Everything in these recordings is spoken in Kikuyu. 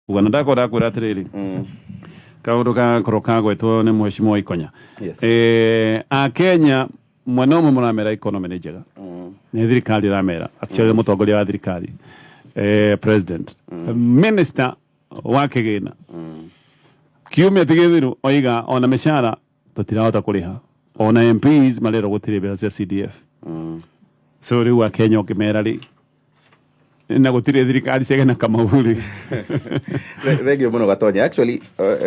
Kuga na ndakorwo ndakwĩra atĩrĩrĩ, kaũndũ gakorwo kagwetwo nĩ mheshimiwa Ikonya. Yes. Akenya mwena ũmwe mũramera economy nĩ njega, nĩ thirikari ĩramera, actually mũtongoria wa thirikari, president, minister wa kĩgĩna kiumia ti gĩthiru oiga ona mĩcara tũtirahota kũrĩha, ona MPs marerwo gũtirĩ mbeca cia CDF. So rĩu Akenya ũngĩmera rĩ, na gũtirĩ thirikari ciagĩa Kamau rĩ? Thengiũ mũno, Gatonya. Actually,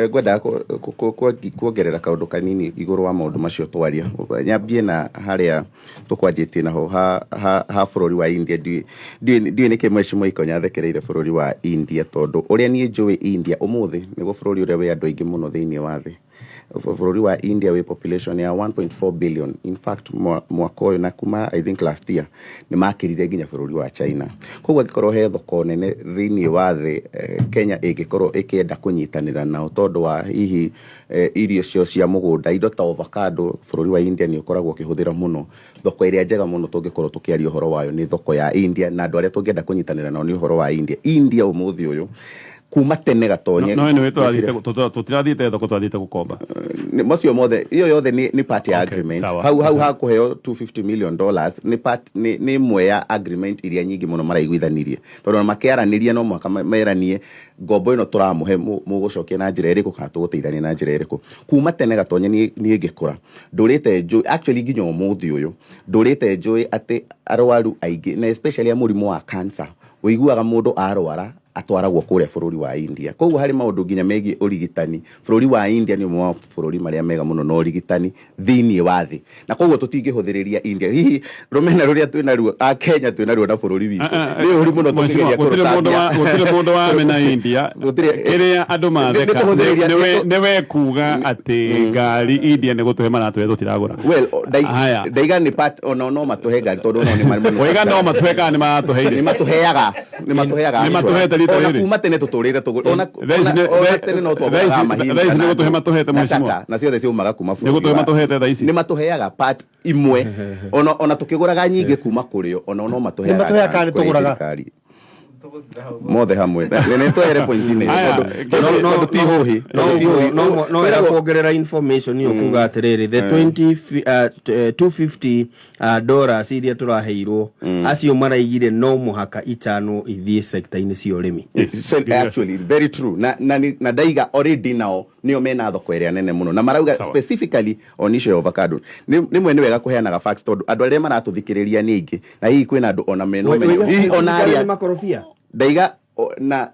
ngwendaga kuongerera kaũndũ kanini igũrũ wa maũndũ macio twaria. Nyambie na harĩa tũkwanjĩtie naho ha bũrũri wa India. Ndiũĩ nĩkĩ mheshimiwa Ikonya athekereire bũrũri wa India, tondũ ũrĩa niĩ njũĩ, India ũmũthĩ nĩguo bũrũri ũrĩa wĩ andũ aingĩ mũno thĩinĩ wa thĩ. Bũrũri wa India wĩ population ya 1.4 billion. In fact, mwaka ũyũ na kuma, I think, last year, nĩ makĩrire nginya bũrũri wa China. Koguo angĩkorwo he thoko nene thĩinĩ wa thĩ, Kenya ĩngĩkorwo ĩkĩenda kũnyitanĩra nao tondũ wa hihi irio cio cia mũgũnda, indo ta avocado, bũrũri wa India nĩ ũkoragwo ũkĩhũthĩra mũno. Thoko ĩrĩa njega mũno tũngĩkorwo tũkĩaria ũhoro wayo nĩ thoko ya India, na andũ arĩa tũngĩenda kũnyitanĩra nao nĩ ũhoro wa India. India ũmũthĩ ũyũ, kuma tene, Gatonye. No anyway, tũtirathiĩte thoko, tũrathiĩte gũkomba. Macio mothe, iyo yothe nĩ part ya agreement. Sawa. Hau ha kũheo $250 million nĩ part, nĩ ĩmwe ya agreement iria nyingĩ mũno maraiguithanirie, tondũ ona makĩaranĩria no mũhaka meranie ngombo ĩno tũramũhe mũgũcokia na njĩra ĩrĩkũ kana tũgũteithania na njĩra ĩrĩkũ. Kuma tene, Gatonye, niĩ ngĩkũra ndũrĩte njũĩ, actually nginya ũmũthĩ ũyũ ndũrĩte njũĩ atĩ arwaru aingĩ, na especially a mũrimũ wa cancer, ũiguaga mũndũ arwara atwaragwo kũrĩa bũrũri wa India. Koguo harĩ maũndũ nginya megiĩ ũrigitani, bũrũri wa India nĩ ũmwe wa bũrũri marĩa mega mũno na ũrigitani thĩinĩ wa thĩ, na koguo tũtingĩhũthĩrĩria India. Hihi rũmena rũrĩa twĩ naruo a Kenya twĩ naruo na bũrũri witũ nĩ ũru mũno Mheshimiwa, tũkĩgeria gũtirĩ mũndũ kũrũtambia. Gũtirĩ mũndũ wamena India. Kĩrĩa andũ matheka Nĩ tũhũthĩrĩria- nĩ we kuga atĩ ngari India nĩ gũtũhe maratũhe, tũtiragũra. Well, Haya. Ndaiga nĩ part, ona no matũhe ngari tondũ no nĩ Waiga no matũhe kana nĩ maratũheire? Nĩ matũheaga, nĩ matũheaga. Nĩ matũhete rita Ona rĩrĩ? kuma tene tũtũrĩte tũgũ ona Thaa ici ona tene no twagũraga mahindi thaa ici kana nĩ gũtũhe matũhete, na mheshimiwa? Tata, na ciothe ciumaga kuma Nĩ bũrũri gũtũhe matũhete thaa ici? Nĩ matũheaga part imwe, ona tukĩgũraga nyingĩ kuma kũrĩo, ona no matũheaga Nĩ matũheaga kana grants nĩ kũrĩ tũgũraga? thirikari. Mothe hamwe nĩ twehere point-inĩ ĩyo, Aya, tondũ ti hũhi, tondũ ti hũhi. No wega Kwĩragwo- kuongerera information ĩyo kuga atĩrĩrĩ, the 20 250 dollars iria tũraheirwo, acio maraigire no mũhaka ichanwo ithiĩ sector-inĩ cia ũrĩmi. So, actually very true, na ndaiga already nao nĩo mena thoko ĩrĩa nene mũno na marauga Sawa. specifically on issue ya avocado. Nĩ mwene wega kũheanaga facts, tondũ andũ arĩa maratũthikĩrĩria nĩ aingĩ, na hihi kwĩna andũ ona mena ũmenyo hihi ona Nĩ arĩa makorobia. Ndaiga na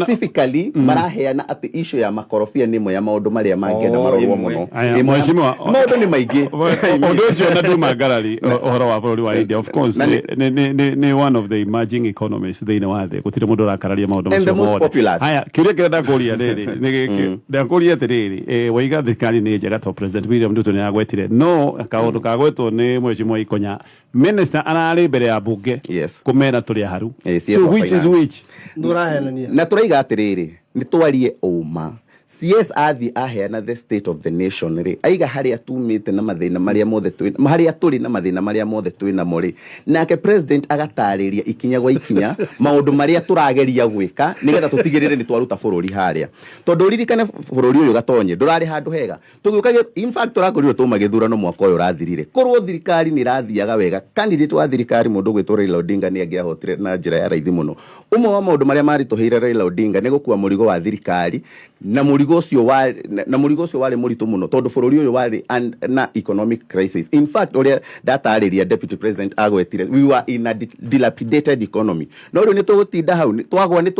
specifically maraheana atĩ issue ya makorobia nĩ ĩmwe ya maũndũ marĩa mangĩenda Oh, marorwo ĩmwe. mũno. Aya, Ĩmwe mheshimiwa, maũndũ nĩ maingĩ. Ũndũ ũcio na nduma ngarari ũhoro wa bũrũri wa India, of course, Na nĩ one of the emerging economies thĩinĩ wa thĩ. Gũtirĩ mũndũ ũrakararia maũndũ And the macio most mothe. populous. Haya, kĩũria kĩrĩa ndakũria rĩrĩ nĩ gĩkĩ, ndakũria atĩrĩrĩ, waiga thirikari nĩ njega to President William Ruto nĩ agwetire, no kaũndũ kagwetwo nĩ mheshimiwa Ikonya, minister ararĩ mbere ya bunge kũmera tũrĩ aharu. CS So wa which is finance. which? Ndũrahenania. Na tũraiga atĩrĩrĩ, nĩ twarie ũma. CS athiĩ aheana the state of the nation rĩ, aiga harĩa tumĩte na mathĩna marĩa mothe twĩ harĩa tũrĩ na mathĩna marĩa mothe twĩ namo rĩ, nake president agatarĩria ikinya gwa ikinya maũndũ marĩa tũrageria gwĩka nĩgetha tũtigĩrĩre nĩ twaruta bũrũri harĩa, tondũ ũririkane bũrũri ũyũ, Gatonye, ndũrarĩ handũ hega tũgĩũka. In fact, tũrakorirwo tũma gĩthurano mwaka ũyũ ũrathirire. Korwo thirikari nĩ ĩrathiaga wega, candidate wa thirikari, mũndũ ũgwĩtwo Raila Odinga, nĩ angĩahotire na njĩra ya raithi mũno. Ũmwe wa maũndũ marĩa maritũhĩire Raila Odinga nĩ gũkua mũrigo wa thirikari, na mũrigo ũcio warĩ mũritũ mũno tondũ bũrũri ũyũ warĩ na economic crisis. In fact, ũrĩa ndatarĩria deputy president agwetire, we were in a dilapidated economy. No rĩu nĩ tũgũtinda hau twagwa nĩ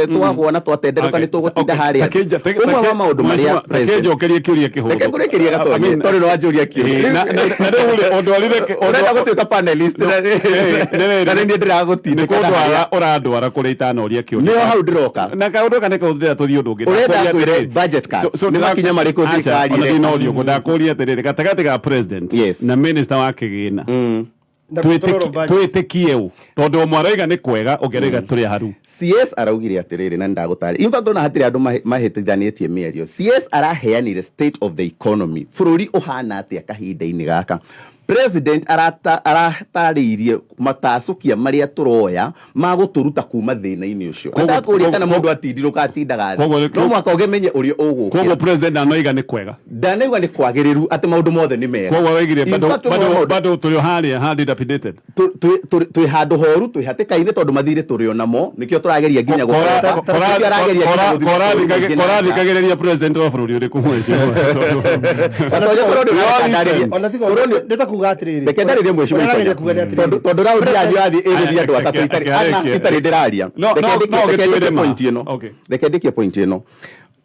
twagwa na twatenderũka, nĩ tũgũtinda harĩa? Ũmwe wa maũndũ marĩa president Takenjokerie kĩũria kĩhũthũ. Reke ngũrĩkĩrie, I Gatonye, mean, tondũ nĩ wanjũria kĩũria. Na rĩu rĩ, ũndwarire Ũrenda gũtuĩka panelist na Nĩ na nĩ niĩ nĩ ndĩragũtindĩka na kũndwara harĩa ũrandwara kũrĩa itanoria kĩũria. Nĩho hau ndĩroka. Na kaũndũ ka nĩ kaũndũ tũthiĩ ũndũ ũngĩ. Ũrenda Ndakũria ngwĩre atĩrĩrĩ. budget cut? So Nĩ makinya marĩkũ Aca, thirikari ona ĩreka? ndinorio ũguo. Ndakũria atĩrĩrĩ, gatagatĩ ga president na minister wa kĩgĩna, Na control of budget. Twĩtĩkie ũ? Tondũ ũmwe aroiga nĩ kwega, ũngĩ aroiga tũrĩ aharu. CS araugire atĩrĩrĩ, na nĩndagũtarĩria. In fact, ona hatirĩ andũ mahĩtithanĩtie mĩario. CS araheanire state of the economy, bũrũri ũhana atĩa kahinda-inĩ gaka. President aratarĩirie matacũkia marĩa tũroya ma gũtũruta kuma thĩna-inĩ ũcio. Koguo- Ndakũria kana koguo- mũndũ atindirũka atindaga thĩ. Koguo- No mũhaka ũgĩmenye ũrĩa ũgũkĩra. Koguo president ndanoiga nĩ kwega. Ndanauga nĩ kwagĩrĩru atĩ maũndũ mothe nĩ mega. Koguo wegire In bado fact, bado maũndũ- bado tũrĩ o harĩa ha dilapidated. Twĩ handũ horu, twĩ hatĩka-inĩ tondũ mathirĩ tũrĩ o namo, nĩkĩo tũrageria nginya gũkora- nĩkĩo arageria nginya gũthiĩ mabũrũri maingĩ na nja. Korathikagĩrĩria president wa bũrũri ũrĩkũ mweci? Ona tiga korwo ndĩ ũrakandarĩria. Ona tiga Korwo nĩ- ndĩ ta kuga atĩrĩrĩ. Reke ndarĩrie mheshimiwa Ũrĩa Itonya. arageria kuga nĩ atĩrĩrĩ. Tondũ raundi yanyu yathiĩ ĩgũthiĩ andũ atatũ Aya, itarĩ aya, ana aya. itarĩ ndĩraria. No, Reke no, no, reke ndĩkie gĩtuĩre ma. point ĩno. Okay. Reke ndĩkie point ĩno.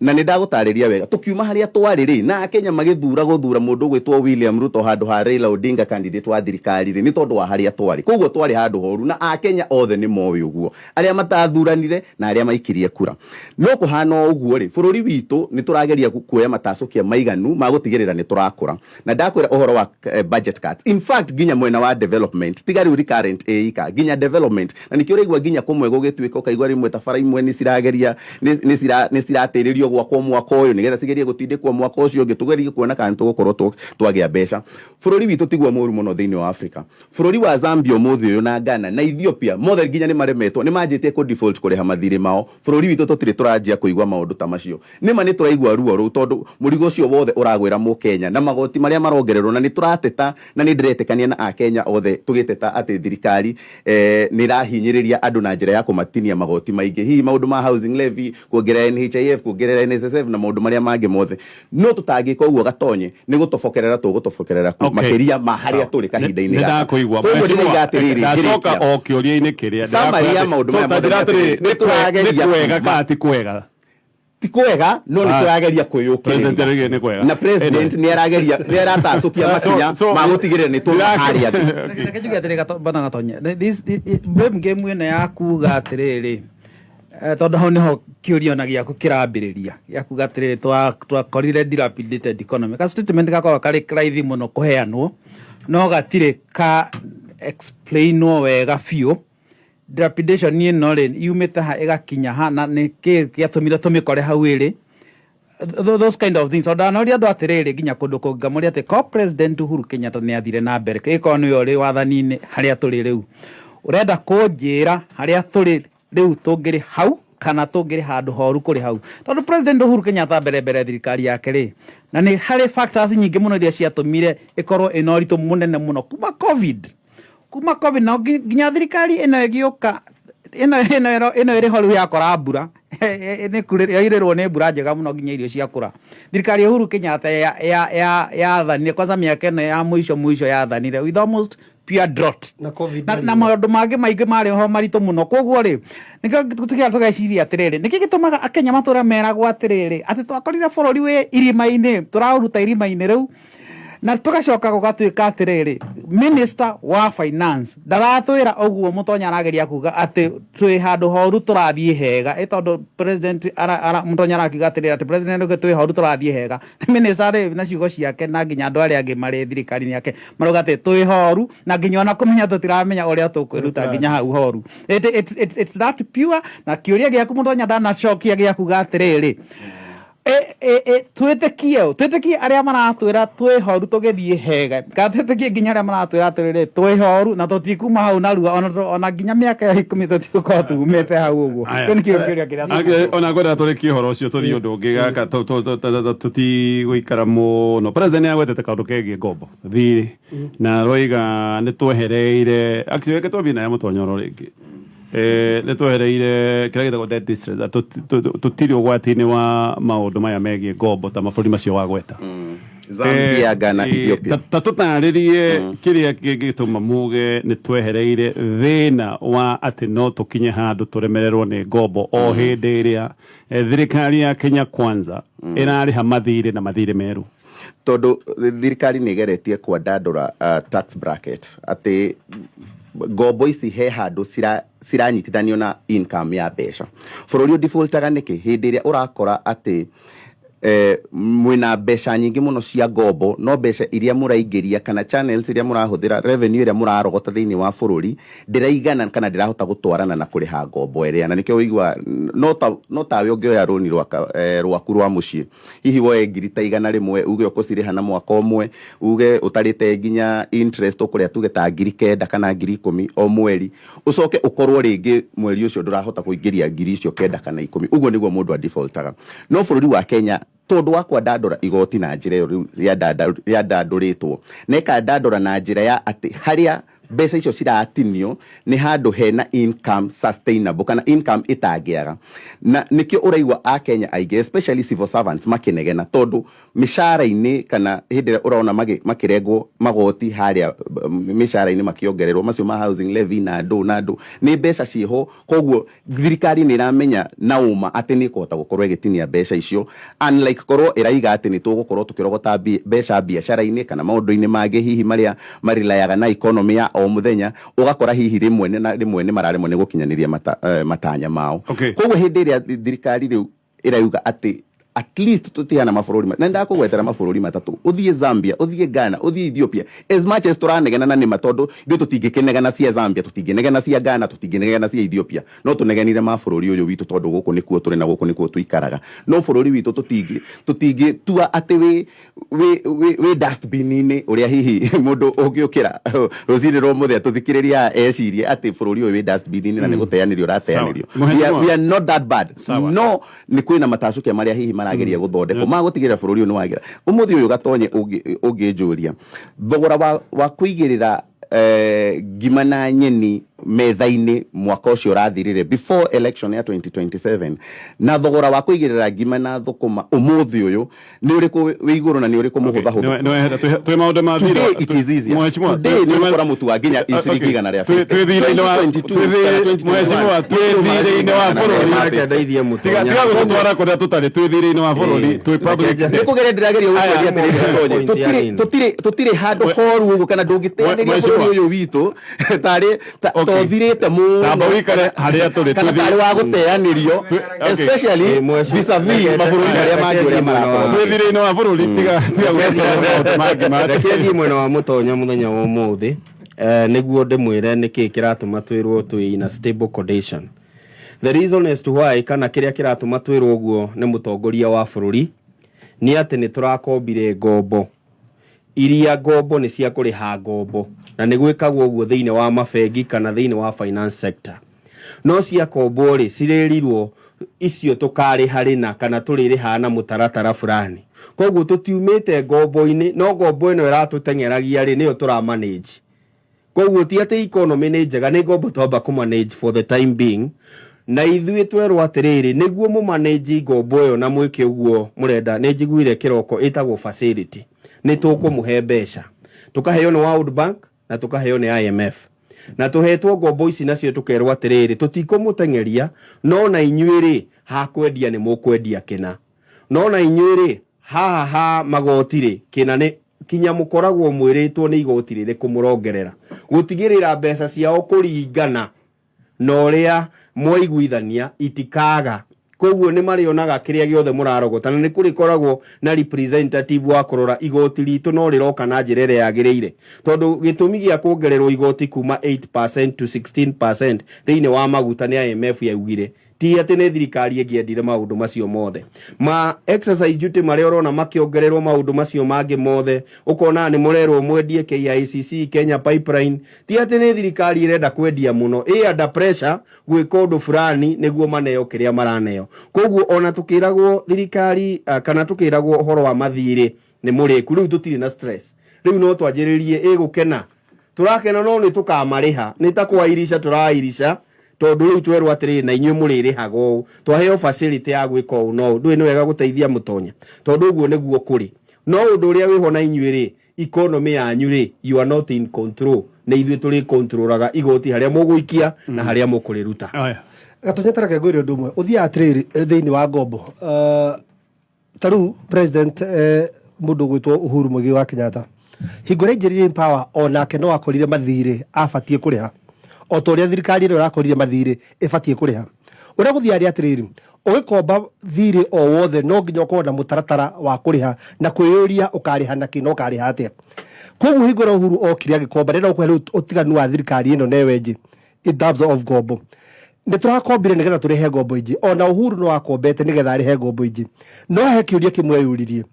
Na nĩ ndagũtarĩria wega tũkiuma harĩa twarĩ rĩ, na Akenya magĩthura gũthura mũndũ ũgwĩtwo William Ruto handũ ha Raila Odinga candidate wa thirikari rĩ, nĩ tondũ wa harĩa twarĩ. Koguo twarĩ handũ horu na Akenya othe nĩ moĩ ũguo, arĩa matathuranire na arĩa maikirie kura. No kũhana o ũguo rĩ, bũrũri witũ nĩ tũrageria kuoya matacũkia maiganu ma gũtigĩrĩra nĩ tũrakũra. Na ndakwĩra ũhoro wa budget cuts, in fact nginya mwena wa development, tiga rĩu recurrent ĩika, nginya development. Na nĩkĩo ũraigua nginya kũmwe gũgĩtuĩka ũkaigua rĩmwe ta bara imwe nĩ cirageria nĩ ciratĩrĩrio gwakwo mwaka ũyũ nĩgetha cigerie gũtindĩkwo mwaka ũcio ũngĩ, tũgerie kuona kana nĩtũgũkorwo twagĩa mbeca. Bũrũri witũ tiguo mũru mũno thĩinĩ wa Africa. Bũrũri wa Zambia ũmũthĩ ũyũ na Ghana na Ethiopia mothe nginya nĩ maremetwo, nĩ manjĩtie kũ default kũrĩha mathirĩ mao. Bũrũri witũ tũtirĩ tũranjia kũigua maũndũ ta macio. Nĩma nĩ tũraigua ruo rũu tondũ mũrigo ũcio wothe ũragwĩra mũkenya na magoti marĩa marongererwo, na nĩ tũrateta na nĩ ndĩretĩkania na Akenya othe tũgĩteta atĩ thirikari nĩ ĩrahinyĩrĩria andũ na njĩra ya kũmatinia magoti maingĩ, hihi maũndũ ma housing levy, kuongerera NHIF, kuongerera NSSF na maũndũ marĩa mangĩ mothe. No tũtangĩka ũguo gatonye nĩ gũtobokerera tũgũtobokerera Okay. makĩria ma harĩa tũrĩ kahinda-inĩ Nĩ gaka. ndakũigua. Koguo ndĩraiga atĩrĩrĩ, Ndacoka ngĩrĩkia. o kĩũria-inĩ kĩrĩa. Summary ya maũndũ maya mothe nĩ atĩrĩrĩ, nĩ nĩtũrageria kwega kuma. kana ti kwega? Ti kwega, no nĩ Ah. tũrageria President kwĩyũkĩrĩria. araugire nĩ kwega. Na president nĩ arageria, nĩ aratacũkia makinya ma gũtigĩrĩra nĩ tũma harĩa thĩ. Okay. Reke njuge atĩrĩ bana Gatonye. Blame game ĩno ya kuga atĩrĩrĩ, tondũ hau nĩho kĩũria ona gĩaku kĩrambĩrĩria gĩa kuga atĩrĩrĩ, twakorire dilapidated economy. Ka statement gakoragwo karĩ raithi mũno kũheanwo, no gatirĩ ka explainwo wega biũ. Dilapidation ĩno rĩ, yumĩte ha ĩgakinya ha, na nĩ kĩ gĩatũmire tũmĩkore hau ĩrĩ? Those kind of things. Ndanoria andũ atĩrĩrĩ, nginya kũndũ kũngĩ ngamoria atĩ ko President Uhuru Kenyatta nĩ athire na mbere, ĩkorwo nĩwe ũrĩ wathani-inĩ harĩa tũrĩ rĩu, ũrenda kũnjĩra harĩa tũrĩ rĩu tũngĩrĩ hau kana tũngĩrĩ handũ horu kũrĩ hau? Tondũ President Uhuru Kenyatta mbere mbere thirikari yake rĩ, na nĩ harĩ factors nyingĩ mũno iria ciatũmire ĩkorwo ĩna ũritũ mũnene mũno kuma COVID, na nginya thirikari ĩno ĩgĩũka ĩno ĩrĩ ho rĩu yakora mbura nĩ yaurĩrwo nĩ mbura njega mũno nginya irio ciakũra. Thirikari ya Uhuru Kenyatta yathanire kwanza mĩaka ĩno ya mũico mũico, yathanire with almost pure drought Na COVID. Na maũndũ mangĩ maingĩ marĩ ho maritũ mũno. Koguo rĩ, nĩkĩo tũtigĩra tũgeciria atĩrĩrĩ, nĩkĩ gĩtũmaga Akenya matũra meragwo atĩrĩrĩ atĩ twakorire bũrũri wĩ irima-inĩ, tũraũruta irima-inĩ rĩu, na tũgacoka gũgatuĩka atĩrĩrĩ, minister wa finance ndaratwĩra ũguo Mũtonya arageria kuga atĩ twĩ handũ horu tũrathiĩ hega. Ĩ tondũ president Mũtonya arakiuga atĩrĩrĩ atĩ president auge twĩ horu tũrathiĩ hega, minister rĩ na ciugo ciake na nginya andũ arĩa angĩ marĩ thirikari-inĩ yake marauga atĩ twĩ horu na nginya ona kũmenya tũtiramenya ũrĩa tũkwĩruta nginya hau horu. It's that pure. Na kĩũria gĩaku Mũtonya ndanacokia gĩa kuga atĩrĩrĩ, twĩtĩkie ũ? Twĩtĩkie arĩa maratwĩra twĩ horu tũgĩthiĩ hega, kana twĩtĩkie nginya arĩa maratwĩra atĩrĩrĩ twĩ horu na tũtikuma hau narua, ona nginya mĩaka ya 10 tũtigũkorwo tumĩte hau ũguo? Aya. Kĩu nĩkĩo kĩũria kĩrĩa Angĩ, ona ngwenda tũrĩkie ũhoro ũcio tũthiĩ ũndũ ũngĩ gaka tũtigũikara mũno. President nĩ agwetete kaũndũ kegiĩ ngombo thirĩ na roiga nĩ twehereire, actually reke twambie na ya Mũtonyoro rĩngĩ. Nĩ twehereire kĩrĩa gĩtagwo debt distress, tũtirĩ ũgwati-inĩ wa maũndũ maya megiĩ ngombo ta mabũrũri macio wagweta. Zambia, Ghana, Ethiopia. Ta tũtarĩrie kĩrĩa kĩngĩtũma muge nĩ twehereire thĩna wa atĩ no tũkinye handũ tũremererwo nĩ ngombo o hĩndĩ ĩrĩa thirikari ya Kenya Kwanza ĩrarĩha mathirĩ na mathirĩ merũ. Tondũ thirikari nĩ ĩgeretie kwandandũra tax bracket atĩ ngombo ici he handũ ciranyitithanio na income ya mbeca. Bũrũri ũdefaultaga nĩkĩ? Hĩndĩ ĩrĩa ũrakora atĩ Mwĩna mbeca nyingĩ mũno cia ngombo, no mbeca iria mũraingĩria kana channels iria mũrahũthĩra, revenue ĩrĩa mũrarogota thĩinĩ wa bũrũri ndĩraigana kana ndĩrahota gũtwarana na kũrĩha ngombo ĩrĩa. Na nĩkĩo ũigua no tawe ũngĩoya rũni rwaku rwa mũciĩ, hihi woe ngiri ta 100 uge ũkũcirĩha na mwaka ũmwe, uge ũtarĩte nginya interest ũkũrĩa tuge ta 9,000 kana 10,000 o mweri, ũcoke ũkorwo rĩngĩ mweri ũcio ndũrahota kũingĩria ngiri icio kenda kana ikũmi. Ũguo nĩguo mũndũ adefaultaga. No bũrũri wa Kenya, tondũ wa kwandandũra igoti na njĩra ĩyo rĩu yandandũrĩtwo na ĩkandandũra na njĩra ya atĩ harĩa mbeca icio ciratinio nĩ handũ hena income sustainable kana income ĩtangĩaga, na nĩkĩo ũraigua Akenya aingĩ, especially civil servants, makĩnegena, tondũ mĩcara-inĩ kana hĩndĩ ĩrĩa ũrona makĩrengwo magoti harĩa mĩcara-inĩ, makĩongererwo macio ma housing levy na ndũ na ndũ, nĩ mbeca ciĩho. Koguo thirikari nĩ ĩramenya na ũma atĩ nĩ ĩkũhota gũkorwo ĩgĩtinia mbeca icio, unlike korwo ĩraiga atĩ nĩ tũgũkorwo tũkĩrogota mbeca biacara-inĩ kana maũndũ-inĩ mangĩ hihi marĩa marilayaga na economy ya o mũthenya, ũgakora hihi rĩmwe na rĩmwe nĩ mararemwo nĩ gũkinyanĩria matanya mao. Koguo hĩndĩ ĩrĩa thirikari rĩu ĩrauga atĩ at least tũtihana mabũrũri na ndakũgwetera mabũrũri matatũ, ũthiĩ Zambia, ũthiĩ Ghana, ũthiĩ Ethiopia, as much as tũranegena na nĩma, tondũ ithuĩ tũtingĩkĩnegena cia Zambia, tũtingĩnegena cia Ghana, tũtingĩnegena cia Ethiopia, no tũnegenire ma bũrũri ũyũ witũ, tondũ gũkũ nĩkuo tũrĩ na gũkũ nĩkuo tũikaraga. No bũrũri witũ tũtingĩtua atĩ wĩ dustbin-inĩ, ũrĩa hihi mũndũ ũngĩũkĩra rũcinĩ rwa mũthenya tũthikĩrĩria ecirie atĩ bũrũri ũyũ wĩ dustbin-inĩ na nĩ gũteanĩrio ũrateanĩrio. Sawa. We are not that bad. Sawa. No nĩ kwĩna matacũkia marĩa hihi marageria gũthondekwo ma gũtigĩrĩra bũrũri ũyũ nĩ wagĩra. Ũmũthĩ ũyũ, Gatonye, ũngĩnjũria thogora wa kũigĩrĩra ngima na nyeni metha-inĩ mwaka ũcio ũrathirire before election ya 2027 na thogora wa kũigĩrĩra ngima na thũkũma ũmũthĩ ũyũ, nĩ ũrĩkũ wĩ igũrũ na nĩ ũrĩkũ mũhũthahũthũ? Twĩ maũndũ ma Today it is easier. Mheshimiwa, Today nĩ ũgũkora mũtu wa nginya ciringi igana rĩa twĩ thirĩ-inĩ wa 2022 kana 2021. Mheshimiwa, twĩ thirĩ-inĩ wa bũrũri. Reke ndeithie Tiga Mũtonya. tiga gũtũtwara kũrĩa tũtarĩ. Twĩ thirĩ-inĩ wa bũrũri, twĩ public. Nĩ kũgeria ndĩrageria gũkũria atĩrĩrĩ, Gatonye, Point ya nini. tũtirĩ handũ horu ũguo kana ndũngĩteanĩria Mheshimiwa. bũrũri ũyũ witũ tarĩ tothirĩte mũno Tamba ũikare harĩa tũrĩ. kana tarĩ wa gũteanĩrio, especially vis-a-vis mabũrũri marĩa mangĩ ũrĩa marakorwo. Twĩ thirĩ-inĩ wa bũrũri, tiga gũtwara maũndũ mangĩ ma Reke thiĩ mwena wa Mũtonya mũthenya wa ũmũthĩ, nĩguo ndĩmwĩre nĩkĩ kĩratũma twĩrwo twĩ in a stable condition. The reason as to why, kana kĩrĩa kĩratũma twĩrwo ũguo nĩ mũtongoria wa bũrũri, nĩ atĩ nĩ tũrakombire ngombo iria ngombo nĩ cia kũrĩha ngombo, na nĩ gwĩkagwo ũguo thĩinĩ wa mabengi kana thĩinĩ wa finance sector. No ciakombwo rĩ, cirĩrirwo icio tũkarĩha rĩna kana tũrĩrĩha na mũtaratara fulani. Koguo tũtiumĩte ngombo-inĩ, no ngombo ĩno ĩratũteng'eragia rĩ, nĩyo tũra manage. Koguo ti atĩ economy nĩ njega, nĩ ngombo twamba kũ manage for the time being. Na ithuĩ twerwo atĩrĩrĩ, nĩguo mũ manage ngombo ĩyo na mwĩke ũguo mũrenda, nĩ njiguire kĩroko ĩtagwo facility, nĩ tũkũmũhe mbeca, tũkaheo nĩ World Bank na tũkaheo nĩ IMF, na tũhetwo ngombo ici nacio tũkerwo atĩrĩrĩ, tũtikũmũteng'eria, no na inyuĩ rĩ, hakwendia nĩ mũkwendia kĩna, no na inyuĩ rĩ, haha ha magoti rĩ, kĩna nĩ kinya mũkoragwo mwĩrĩtwo nĩ igoti rĩrĩkũ mũrongerera, gũtigĩrĩra mbeca ciao kũringana na ũrĩa mwaiguithania itikaga. Koguo nĩ marĩonaga kĩrĩa gĩothe mũrarogota, na nĩ kũrĩkoragwo na representative wa kũrora igoti ritũ no rĩroka na njĩra ĩrĩa yagĩrĩire, tondũ gĩtũmi gĩa kuongererwo igoti kuma 8% to 16% thĩinĩ wa maguta nĩ IMF yaugire, ti atĩ nĩ thirikari ĩngĩendire. Maũndũ macio mothe ma excise duty marĩa ũrona makĩongererwo, maũndũ macio mangĩ mothe ũkona nĩ mũrerwo mwendie KICC, Kenya Pipeline, ti atĩ nĩ thirikari ĩrenda kwendia mũno, ĩ under pressure gwĩka ũndũ fulani nĩguo maneo kĩrĩa maraneo. Koguo ona tũkĩragwo thirikari kana tũkĩragwo ũhoro wa mathirĩ nĩ mũrĩku, rĩu tũtirĩ na stress. Rĩu no twanjĩrĩrie ĩgũkena, tũrakena, no nĩ tũkamarĩha, nĩ ta kwairisha tũrairisha, tondũ rĩu twerwo atĩrĩrĩ, na inyuĩ mũrĩrĩhaga ũũ, twaheo facility ya gwĩka ũũ no ũũ. Ndũĩ nĩ wega gũteithia Mũtonya, tondũ ũguo nĩguo kũrĩ. No ũndũ ũrĩa wĩho na inyuĩ rĩ, economy yanyu rĩ, you are not in control, nĩ ithuĩ tũrĩ controlaga igoti harĩa mũgũikia na harĩa mũkũrĩruta. Aya. Gatonya, tareke ngwĩre ũndũ ũmwe. Ũthiaga atĩrĩrĩ, thĩinĩ wa ngombo, ta rĩu president, mũndũ ũgwĩtwo Uhuru Muigai wa Kenyatta, hingo ĩrĩa aingĩrire in power, onake no akorire mathirĩ abatiĩ kũrĩha o ta ũrĩa thirikari ĩno ĩrakorire mathirĩ ĩbatiĩ kũrĩha. Ũrĩa gũthiaga nĩ atĩrĩrĩ, ũgĩkomba thirĩ o wothe no nginya ũkorwo na mũtaratara wa kũrĩha na kwĩyũria ũkarĩha nakĩ na ũkarĩha atĩa. Koguo hingo ĩrĩa Uhuru okire agĩkomba, ndĩrenda gũkũhe rĩu ũtiganu wa thirikari ĩno na ĩyo ĩngĩ in terms of ngombo. Nĩ tũrakombire nĩgetha tũrĩhe ngombo ingĩ, ona Uhuru no akombete nĩgetha arĩhe ngombo ingĩ. No he kĩũria kĩmwe eyũririe,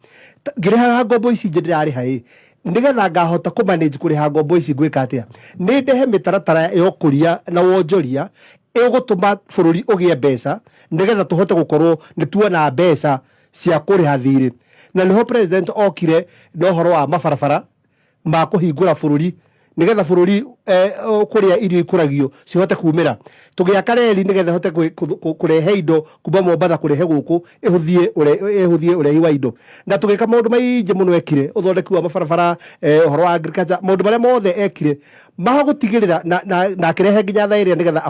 ngĩrĩhaga ngombo ici ingĩ ndĩrarĩha ĩ, nĩgetha ngahota kũ manage kũrĩha ngombo ici ngwĩka atĩa? Nĩ ndehe mĩtaratara ya ũkũria na wonjoria ĩgũtũma bũrũri ũgĩe mbeca nĩgetha tũhote gũkorwo nĩ tuona mbeca cia kũrĩha thirĩ. Na nĩho president okire na ũhoro wa mabarabara ma kũhingũra bũrũri nĩgetha bũrũri kũrĩa irio ikũragio cihote kumĩra. Tũgĩaka reri nĩgetha ĩhote kũrehe indo kuma Mombatha kũrehe gũkũ, ĩhũthie ũrehi wa indo. Na tũgĩka maũndũ maingĩ mũno ekire, ũthondeki wa mabarabara, ũhoro wa agriculture, maũndũ marĩa mothe ekire ma gũtigĩrĩra na akĩrehe nginya thaa ĩrĩa nĩgetha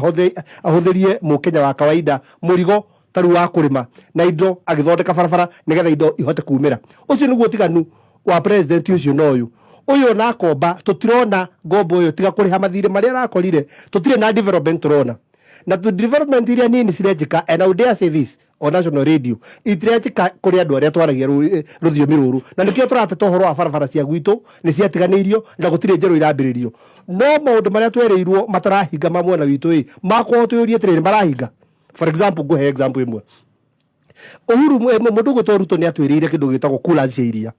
ahũthĩrie mũkenya wa kawaida mũrigo ta rĩu wa kũrĩma na indo, agĩthondeka barabara nĩgetha indo ihote kumĩra. Ũcio nĩguo ũtiganu wa president ũcio na ũyũ. Ũyũ ona akomba tũtirona ngombo ĩyo tiga kũrĩha mathirĩ marĩa arakorire, tũtirĩ na development tũrona. Na development iria nini cirenjĩka, and I would dare say this on national radio, itirenjĩka kũrĩ andũ arĩa twaragia rũthiomi rũrũ. Na nĩkĩo tũrateta ũhoro wa barabara cia gwitũ nĩ ciatiganĩirio na gũtirĩ njerũ irambĩrĩrio. No maũndũ marĩa twerĩirwo matarahinga ma mwena witũ ĩ, makorwo twĩyũrie atĩrĩrĩ, marahinga. For example, ngũhe example ĩmwe. Uhuru mũndũ ũgwĩtwo Ruto nĩ atwĩrĩire kĩndũ gĩtagwo coolers cia iria.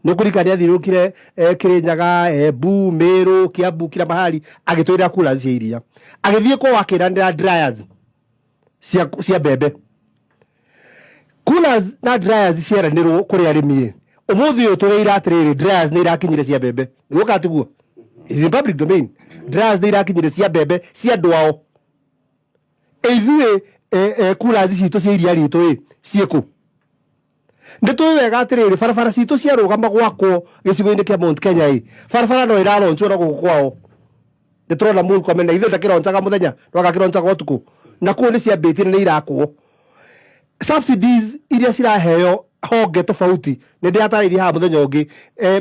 Nĩ ũkũririkana nĩ athiũrũrũkire Kirinyaga, Embu, Meru, Kiambu, kila mahali agĩtwĩrĩra coolers cia iria. Agĩthiĩ kwao akĩranĩra dryers cia mbembe. Coolers na dryers cieranĩrwo kũrĩ arĩmi. Ũmũthĩ ũyũ tũrĩira atĩrĩrĩ, dryers nĩ irakinyire cia mbembe. Nĩguo kana tiguo? Is in public domain. Dryers nĩ irakinyire cia mbembe cia andũ ao. Ithuĩ coolers citũ cia iria ritũ ĩ ciĩkũ? Nĩ tũĩ wega atĩrĩrĩ, barabara citũ ciarũgama gwakwo gĩcigo-inĩ kĩa Mount Kenya ĩ, barabara no ĩraronchwo na gũkũ kwao. Nĩ tũrona Murkomen na ithuĩ ndakĩronchaga mũthenya, no agakĩronchaga ũtukũ. Na kũu nĩ ciambĩtie na nĩ irakwo. Subsidies iria ciraheo honge tofauti nĩ ndĩratarĩirie haha mũthenya ũngĩ.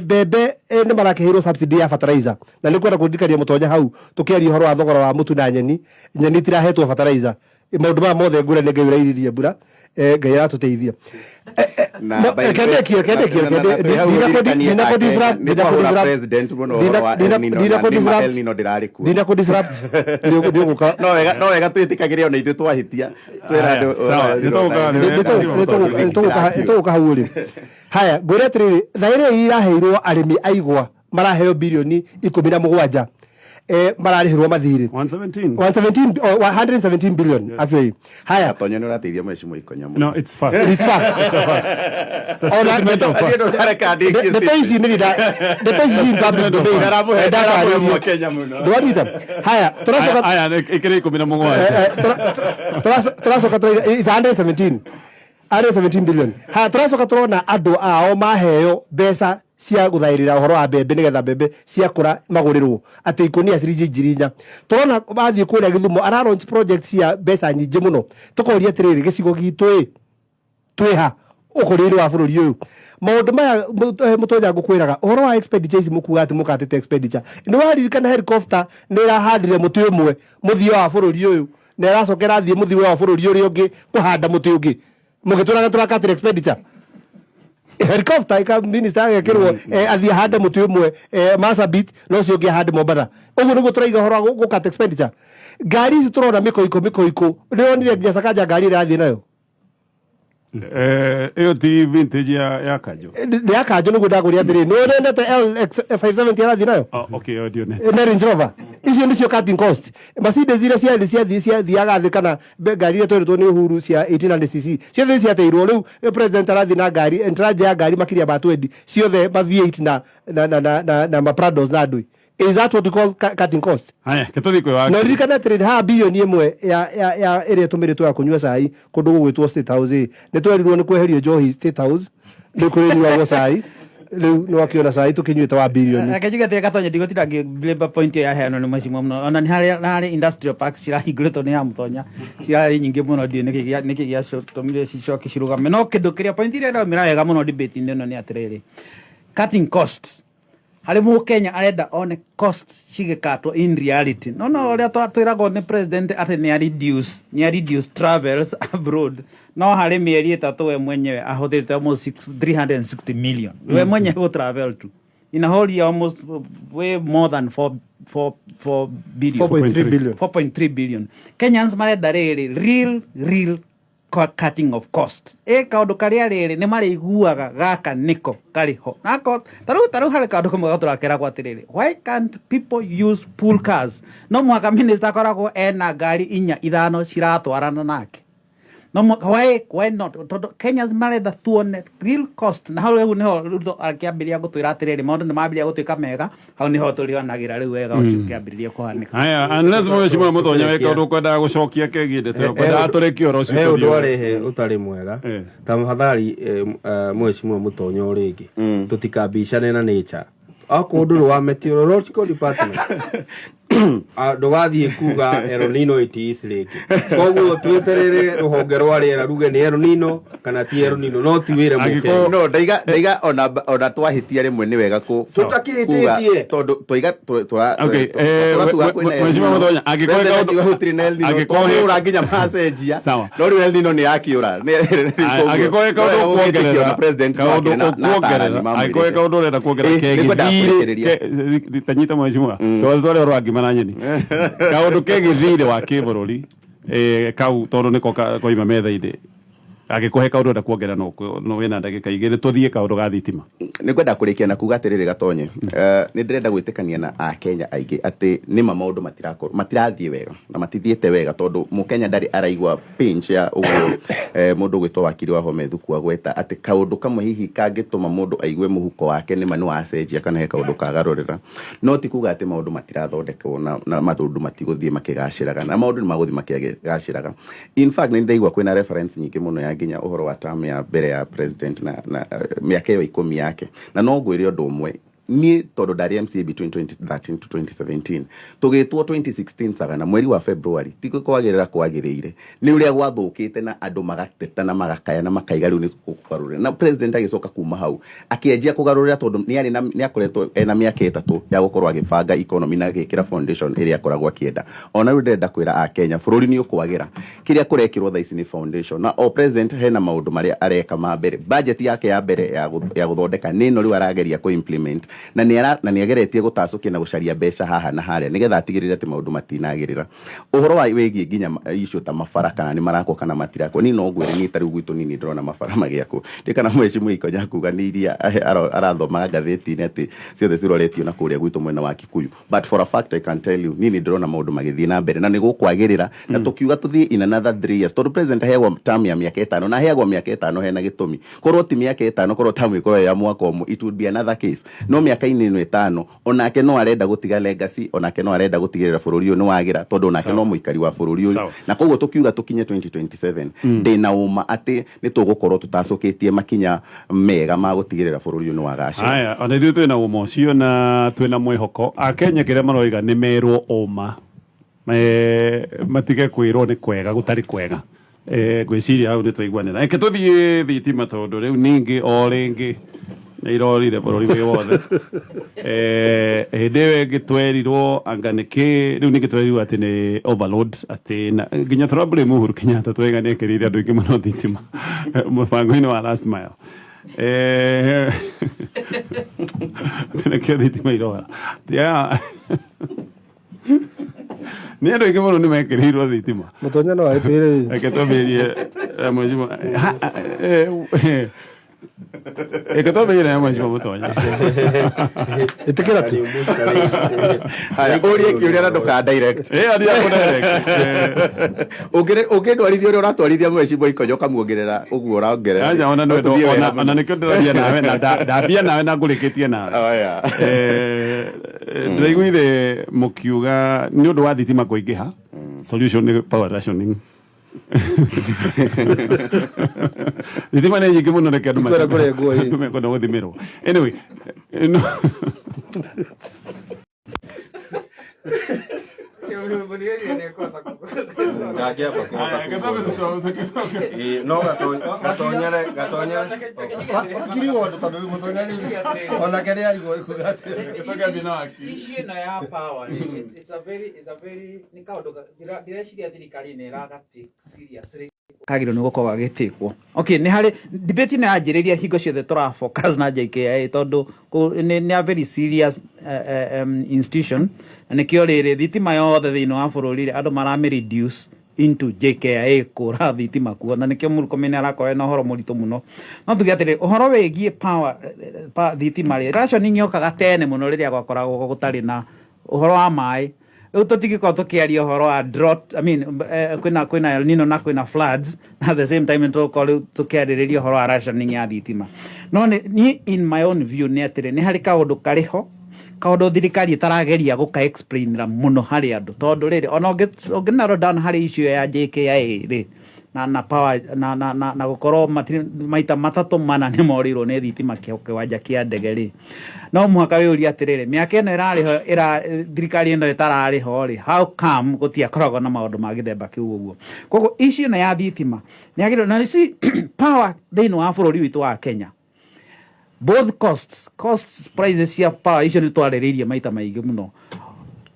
Mbembe nĩ marakĩheirwo subsidy ya fertilizer, na nĩ kwenda kũririkania mũtonya hau tũkĩaria ũhoro wa thogora wa mũtu na nyeni. Nyeni itirahetwo fertilizer. Maũndũ maya mothe ngũre nĩ Ngai ũrairirie mbura, Ngai aratũteithia. Na by the way, na president mũno ũhoro wa El Nino, na nĩma El Nino ndĩrarĩ kuo. Ndina kũ disrupt nĩ ũgũka. No wega twĩtĩkagĩre ona ithuĩ twahĩtia twĩra Aya, andũ sawa, ũhoro wa nĩ tũgũka- El Nino Nĩ tũgũka hau rĩ. Haya, ngwĩre atĩrĩrĩ, thaa ĩrĩa iraheirwo arĩmi aigwa maraheo 17 bilioni mararĩhĩrwo mathirĩ. 117. 117, oh, 117 billion actually. Haya. Gatonya nĩ ũrateithia mheshimiwa Ikonya mũno. No, it's fact. It's facts. It's a fact. It's a Ona- statement of fact. Niĩ ndũrareka ndĩkie Ndeto ici nĩ ndeto ici in public domain. Ndĩramũhe- Ndatarĩria. ndĩramũhe Kenya mũno. Ndwanyita. Haya, tũracoka Aya, aya, ĩkĩrĩ 17. Tũracoka tũraiga it's 117 117 billion. Haya, tũracoka tũrona andũ ao maheo mbeca cia gũthaĩrĩra ũhoro wa mbembe nĩgetha mbembe ciakũra magũrĩrwo atĩ ikũnia ciringi 4,000. Tũrona mathiĩ kũrĩa Gĩthumo ara launch project cia mbeca nyingĩ mũno. Tũkoria atĩrĩrĩ, gĩcigo gitũ ĩ twĩha ũkũrĩ-inĩ wa bũrũri ũyũ? Maũndũ maya mũtonya ngũkwĩraga ũhoro wa expenditure ici, mũkuga atĩ mũkatĩte expenditure. Nĩ waririkana helicopter nĩ ĩrahandire mũtĩ ũmwe mũthia wa bũrũri ũyũ na ĩracoka ĩrathiĩ mũthia wa bũrũri ũrĩa ũngĩ kũhanda mũtĩ ũngĩ, mũgĩtũraga tũrakatĩra expenditure. Helicopter ika minister agekĩrwo athiĩ ahande mũtĩ ũmwe Marsabit na ũcio ũngĩ ahande Mombatha. Ũguo nĩguo tũraiga ũhoro wa gũkat expenditure. Ngari ici tũrona mĩkoiko mĩkoiko, nĩwonire nginya Sakaja ngari ĩrĩa arathiĩ nayo? Ĩyo ti vintage ya Kanjo. Nĩ ya Kanjo. Nĩguo ndagũria atĩrĩ, nĩ wonete LX 570 arathiĩ nayo? Oh, okay, ĩyo ndionete. Na Range Rover icio nĩcio cutting cost. Mercedes iria ciarĩ ciathiĩ ciathiaga thĩ kana ngari iria tweretwo nĩ Uhuru cia 1800 cc ciothe ciateirwo. Rĩu president arathiĩ na ngari entourage ya ngari makĩria ma 20, ciothe ma V8 na ma Prados na ndui. Is that what you call cutting cost? Haya, ketũthiĩ kwĩ Na wakiri. ririkana atĩrĩrĩ, haha 1 bilioni ya ĩrĩa ĩtũmĩrĩtwo ya kũnyua cai kũndũ gũgwĩtwo State House ĩ, nĩ twerirwo nĩ kweherio njohi State House, nĩ kũrĩnyuagwo cai. Rĩu nĩ wakĩona cai tũkĩnyuĩte wa bilioni. Reke njuge atĩrĩ, Gatonya, ndigũtinda ngĩblame point ĩyo yaheanwo nĩ mheshimiwa mũno. Ona nĩ harĩ industrial parks cirahingũrĩtwo nĩ ya mũtonya, cirarĩ nyingĩ mũno, ndiũĩ nĩkĩ gĩatũmire cicoke cirũgame. No kĩndũ kĩrĩa point ĩrĩa ĩraumĩra wega mũno debate-inĩ ĩno nĩ atĩrĩrĩ, cutting costs. Harĩ Mũkenya arenda one cost cigĩkatwo in reality. No no ũrĩa twĩragwo nĩ president atĩ nĩ a reduce travels abroad, no harĩ mĩeri 3 we mwenyewe ahũthĩrĩte almost 360 million we mwenyewe gũ travel to in a whole year, almost way more than 4 4 4 billion. 4.3 billion. 4.3 billion. Kenyans marenda rĩrĩ real cutting of cost, ĩ kaũndũ karĩa rĩrĩ nĩ marĩiguaga gaka nĩko karĩ ho nako. Tarĩu harĩ kaũndũ kamwe gatũrakeragwo atĩrĩrĩ, why can't people use pool cars? No mũhaka minister akoragwo ena ngari inya ithano ciratwarana nake? No why not? Tondũ Kenyans marenda tuone real cost, na hau rĩu nĩho Ruto akĩambĩrĩria gũtwĩra atĩrĩrĩ, maũndũ nĩ mambĩrĩria gũtuĩka mega. Hau nĩho tũrĩonagĩra rĩu wega ũcio ũkĩambĩrĩria kũhanĩka. Haya, unless mheshimiwa Mutonya wĩ kaũndũ ũkwendaga gũcokia kegiĩ ndeto ĩyo, kwendaga tũrĩkie ũhoro ũcio. He ũndũ Tũthiĩ. Arehe ũtarĩ mwega. Tafadhali, mheshimiwa Mutonya, o rĩngĩ tũtikambicane na nature. Akorwo ndũrĩ wa meteorological department, ndũgathiĩ kuga El Nino it is rĩngĩ. Koguo tweterere rũhonge rwa rĩera ruge nĩ El Nino kana ti El Nino, no ti wĩre Angĩkorwo- Mũkenya. No ndaiga ona twahĩtia rĩmwe nĩ wega kũ Tũtakĩhĩtĩtie. Kuga, tondũ twaiga Okay, tũratuga kwĩna El Mheshimiwa Nino. Mutonya, angĩkorwo President kaũndũ- akiuga gũtirĩ na El Nino, angĩkorwo twakĩũra nginya macenjia. Sawa. No rĩu El Nino nĩ yakĩũra. Angĩkorwo he kaũndũ ũkuongerera, kaũndũ ũkuongerera, angĩkorwo he kaũndũ ũrenda kuongerera Ĩ, nĩngwendaga kegiĩ kũrĩkĩrĩria. Tanyita mheshimiwa, tondũ tware ũhoro wa ngima na nyeni, kaũndũ kegiĩ thirĩ wa kĩbũrũri, kau tondũ nĩko koima metha-inĩ. Angĩkorwo he kaũndũ ũrenda kuongerera, no wĩna ndagĩka 2 tũthiĩ kaũndũ ga thitima. Nĩ ngwenda kũrĩkia na kuga atĩrĩrĩ, Gatonye, nĩ ndĩrenda gwĩtĩkania na Akenya aingĩ atĩ nĩma maũndũ matirakorwo matirathiĩ wega na matithiĩte wega, tondũ Mũkenya ndarĩ araigua pinch ya ũguo. Mũndũ ũgwĩtwo wakiri wa Home Thuku agweta atĩ kaũndũ kamwe hihi kangĩtũma mũndũ aigue mũhuko wake nĩma nĩ wacenjia kana he kaũndũ kagarũrĩra, no ti kuga atĩ maũndũ matirathondekwo na maũndũ matigũthiĩ makĩgacĩraga, na maũndũ nĩ magũthiĩ makĩgacĩraga. In fact, nĩ ndaigua kwĩna reference nyingĩ mũno ya nginya ũhoro wa term ya mbere ya president na mĩaka ĩyo 10 yake, na no ngwĩre ũndũ ũmwe. Niĩ tondũ ndarĩ MCA between 2013 to 2017, tũgĩtwo 2016 Sagana mweri wa February, ti kwagĩrĩra kwagĩrĩire, nĩ ũrĩa gwathũkĩte na andũ magateta na magakaya na makaiga rĩu nĩ kũgarũrĩra, na president agĩcoka kuma hau akĩanjia kũgarũrĩra, tondũ nĩ arĩ na nĩ akoretwo ena mĩaka 3 ya gũkorwo agĩbanga economy na agĩkĩra foundation ĩrĩa akoragwo akĩenda. Ona rĩu ndĩrenda kwĩra Akenya bũrũri nĩ ũkwagĩra. Kĩrĩa kũrekĩrwo thaa ici nĩ foundation, na o president hena maũndũ marĩa areka ma mbere. Budget yake ya mbere ya gũthondeka nĩ ĩno rĩu arageria kũ implement, na nĩ ageretie gũtacũkia na gũcaria mbeca haha na harĩa nĩgetha atigĩrĩre atĩ maũndũ matinagĩrĩra. Ũhoro wa wĩgiĩ nginya issue ta mabara, kana nĩ marakwo kana matirakwo, niĩ no ngwĩre niĩ ta rĩu gwitũ niĩ nĩ ndĩrona mabara magĩakwo. Ndĩ kana mheshimiwa Ikonya kuga nĩ iria arathomaga ngathĩti-inĩ atĩ ciothe ciroretio na kũrĩa gwitũ mwena wa Kikuyu, but for a fact I can tell you, niĩ nĩ ndĩrona maũndũ magĩthiĩ na mbere na nĩ gũkwagĩrĩra, na tũkiuga tũthiĩ in another 3 years, tondũ president aheagwo term ya mĩaka 5, na aheagwo mĩaka 5 hena gĩtũmi. Korwo ti mĩaka 5, korwo term ĩkorwo ya mwaka ũmwe, it would be another case, no mĩaka-inĩ ĩno 5 onake no arenda gũtiga legacy, onake no arenda gũtigĩrĩra bũrũri ũyũ nĩ wagĩra, tondũ onake no mũikari wa bũrũri ũyũ. Na koguo tũkiuga tũkinye 2027, ndĩna ũma atĩ nĩ tũgũkorwo tũtacũkĩtie makinya mega ma gũtigĩrĩra bũrũri ũyũ nĩ wagacĩra. Haya, ona ithuĩ twĩna ũma ũcio na twĩna mwĩhoko. Akenya kĩrĩa maroiga nĩ merwo ũma, matige kwĩrwo nĩ kwega gũtarĩ kwega. Ngwĩciria hau nĩ twaiguanĩra. Reke tũthiĩ thitima, tondũ rĩu ningĩ o rĩngĩ nĩ irorire bũrũri wĩ wothe. Hĩndĩ ĩyo ĩngĩ twerirwo anga nĩ kĩ, rĩu ningĩ twerirwo atĩ nĩ overload, atĩ nginya tũra blame Uhuru Kenyatta, twaiga nĩ ekĩrĩire andũ aingĩ mũno thitima mũbango-inĩ wa last mile. Atĩ nĩkĩo thitima irora. Yeah. Nĩ andũ aingĩ mũno nĩ mekĩrĩirwo thitima. Mũtonya no agĩtwĩre. Reke twambĩrĩrie mheshimiwa, reke twambĩrĩrie na mheshimiwa Mũtonya. Ĩtĩkĩra tu. Haya, ũrie kĩũria na ndũka direct. Ĩ aria kũ direct. Ũngĩndwarithia ũrĩa ũratwarithia mheshimiwa Ikonyo, ũkamuongerera ũguo ũrongerera. Aca, ona No tũthiĩ wega ona mũno. ona nĩkĩo ndĩraria nawe na ndambia nawe na ngũrĩkĩtie nawe. Aya. Ndĩraiguire mũkiuga nĩ ũndũ wa thitima kũingĩha, solution nĩ power rationing. Thitima nĩ nyingĩ mũno, reke andũ Tikwenda kũrengwo, ĩ. andũ mekwenda gũthimĩrwo. Anyway, no. Ndangĩamba kũhota kuga. Ĩĩ, no gatonyere gatonyere. Wakiri wondo tondũ rĩu mũtonya rĩu onake nĩ arigwo kuga atĩ Issue ĩno ya power rĩ, it's a very nĩ kaũndũ ndĩreciria thirikari nĩ ĩraga take seriously, kagĩrĩirwo nĩ gũkorwo gagĩtĩkwo. Okay, nĩ harĩ debate ĩno yanjĩrĩria, hingo ciothe tũra focus na JKIA tondũ nĩ a very serious institution, na nĩkĩo rĩrĩ thitima yothe thĩinĩ wa bũrũri rĩ, andũ maramĩ reduce into JKIA kũra thitima kuo, na nĩkĩo Murkomen arakorwo na ũhoro mũritũ mũno. No tuge atĩrĩ, ũhoro wĩgiĩ power, thitima rĩ, rationing yokaga tene mũno rĩrĩa gwakoragwo gũtarĩ na ũhoro wa maĩ. Rĩu tũtingĩkorwo tũkĩaria ũhoro wa drought, I mean, kwĩna El Nino na kwĩna floods, na at the same time nĩtũgũkorwo rĩu tũkĩarĩrĩria ũhoro wa rationing ya thitima. No niĩ in my own view nĩ atĩrĩ, nĩ harĩ kaũndũ karĩ ho, kaũndũ thirikari ĩtarageria gũka explainĩra mũno harĩ andũ, tondũ rĩrĩ ona ũngĩ narrow down harĩ issue ya JKIA rĩ, na power na gũkorwo maita matatũ mana nĩ morĩirwo nĩ thitima kĩwanja kĩa ndege rĩ, no mũhaka wĩyũrie atĩrĩrĩ, mĩaka ĩno ĩrarĩ ho, ĩra thirikari ĩno ĩtararĩ ho rĩ, how come gũtiakoragwo na maũndũ ma gĩthemba kĩu ũguo? Koguo issue ĩno ya thitima nĩ yagĩrĩirwo na ici power thĩinĩ wa bũrũri witũ wa Kenya, both costs, prices cia power icio nĩ twarĩrĩirie maita maingĩ mũno,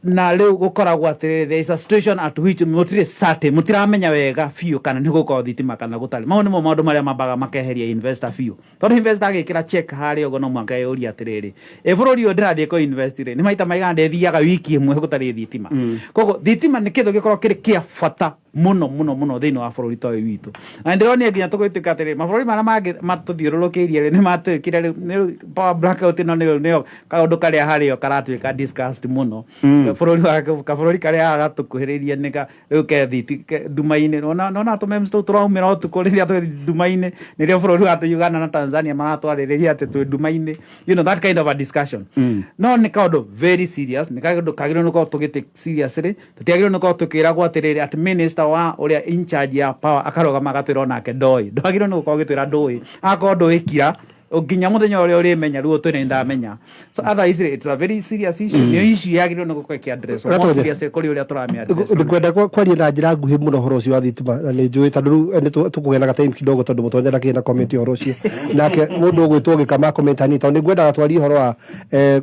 na rĩu gũkoragwo atĩrĩrĩ, there is a situation at which mũtirĩ certain, mũtiramenya wega biũ kana nĩ gũkorwo thitima kana gũtarĩ. Mau nĩmo maũndũ marĩa mambaga makeheria investor biũ, tondũ investor agĩkĩra check harĩa ũguo no mũhaka eyũrie atĩrĩrĩ, ĩ bũrũri ũyũ ndĩrathiĩ kũ invest rĩ, nĩ maita maigana ndĩthiaga wiki ĩmwe gũtarĩ thitima? Koguo thitima nĩ kĩndũ gĩkoragwo kĩrĩ kĩa bata mũno mũno mũno thĩinĩ wa bũrũri ta ũyũ witũ, na ndĩronire nginya tũgĩtuĩka atĩrĩ, mabũrũri marĩa mangĩ matũthiũrũrũkĩirie rĩ, nĩ matuĩkire rĩu power blackout ĩno nĩyo kaũndũ karĩa harĩo karatuĩka discussed mũno. Bũrũri wa kabũrũri karĩa gatũkuhĩrĩirie nĩ ka rĩu ke thiti nduma-inĩ. Nona tũmemes tũu tũraumĩra ũtukũ rĩrĩa twĩ nduma-inĩ, nĩrĩo bũrũri wa Uganda na Tanzania maratwarĩrĩria atĩ twĩ nduma-inĩ, that kind of a discussion. No nĩ kaũndũ very serious, nĩ kaũndũ kagĩrĩirwo nĩ gũkorwo tũgĩtake seriously. Tũtiagĩrĩirwo nĩ gũkorwo tũkĩragwo atĩrĩrĩ, atĩ minister wa ũrĩa in charge ya power akarũgama agatwĩra onake ndoĩ. Ndwagĩrĩirwo nĩ gũkorwo ũgĩtwĩra ndũĩ, akorwo ndũĩ kira nginya mũthenya ũrĩa ũrĩmenya rĩu ũtwĩre nĩndamenya. So otherwise it's a very serious issue, nĩ issue yagĩrĩirwo nĩ gũkorwo ĩkĩ-address more Gatonya. seriously kũrĩ ũrĩa tũramĩ-address. Ndikwenda kwaria na njĩra nguhĩ mũno ũhoro ũcio wa thitima, na nĩ njũĩ tondũ rĩu nĩ tũkũgĩa na gatime kidogo, tondũ mũtonya ndakĩrĩ na comment ũhoro ũcio, nake mũndũ ũgwĩtwo gĩkama comment hanini, tondũ nĩ ngwendaga twarie ũhoro wa